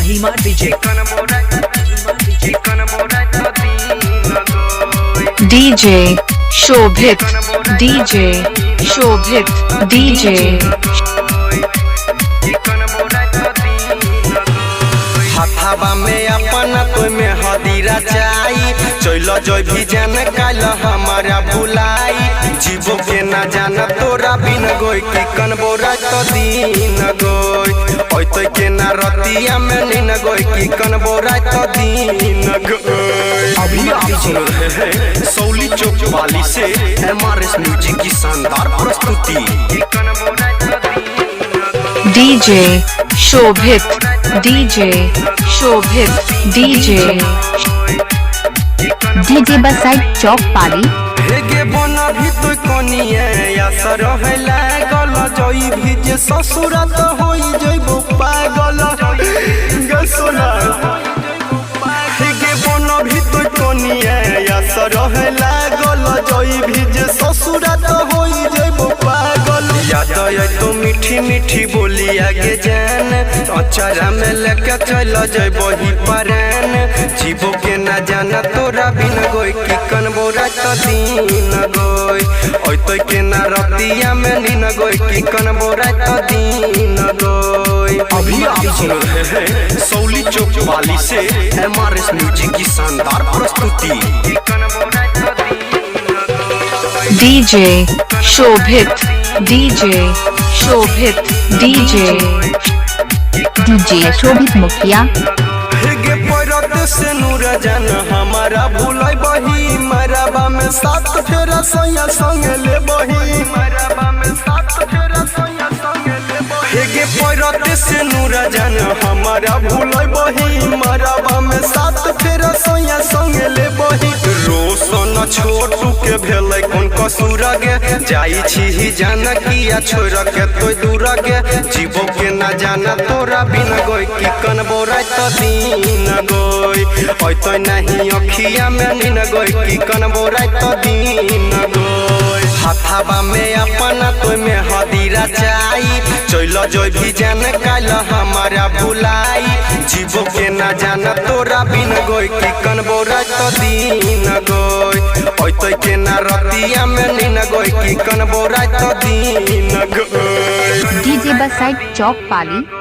Bhima DJ, DJ Shobhit, DJ Shobhit, DJ हथाबा में अपन तो में हदीरा चाई चल जय भी जान काल हमारा भुलाई जीवो के ना जान तोरा बिन गोई की कनबो रात दिन गोई ओते के ना रतिया में नीन गोई की कनबो रात दिन गोई। अभी आप सुन रहे हैं सौली चौक पाली से एमआरएस म्यूजिक की शानदार प्रस्तुति। DJ Shobhit, DJ Shobhit, DJ DJ Basai Chowk Pali. हेगे बन भी तो कनिए आसर है लागल जई भी जे ससुरा तो होई जइबो पागल गे सोना। हेगे बन भी तो कनिए आसर है लागल जई भी जे ससुरा तो होई जइबो पागल। याद आए तो मीठी मीठी बोली आगे जान अचरा में लेके चल जइबो ही परान जीवो के ना जाना तोरा बिन गोई की कनबो रात दिन गोई ओते के ना रतिया में नीन गोई की कनबो रात दिन गोई। अभी आप सुन रहे हैं सौली चौक पाली से एमआरएस म्यूजिक की शानदार प्रस्तुति। DJ Shobhit, DJ Shobhit, DJ DJ Shobhit मुखिया। हेगे परत से नूर जान हमारा भूलै बही मरबा में सात फेरा सैया संग ले बही मरबा में सात फेरा सैया संग ले बही। हेगे परत से नूर जान हमारा भूलै बही मरबा में सात फेरा सैया संग ले बही। रोशन छोटू के भेलै कोन कसूर गे जाई छी जान किया छोड़ के तो दूर गे जीवो के ना जाना तोरा बिन गोई की कनबो रात दिन गोई ओते नहीं अखिया में नीन गोई की कनबो रात दिन गोई। हथाबा में अपन तो में हदीरा चाई चल जय भी जान काल हमारा भुलाई जीवो के ना जाना तोरा बिन गोई की कनबो रात दिन गोई ओते के ना रतिया में नीन गोई की कनबो रात दिन गोई। डीजे बसाई चौक पाली।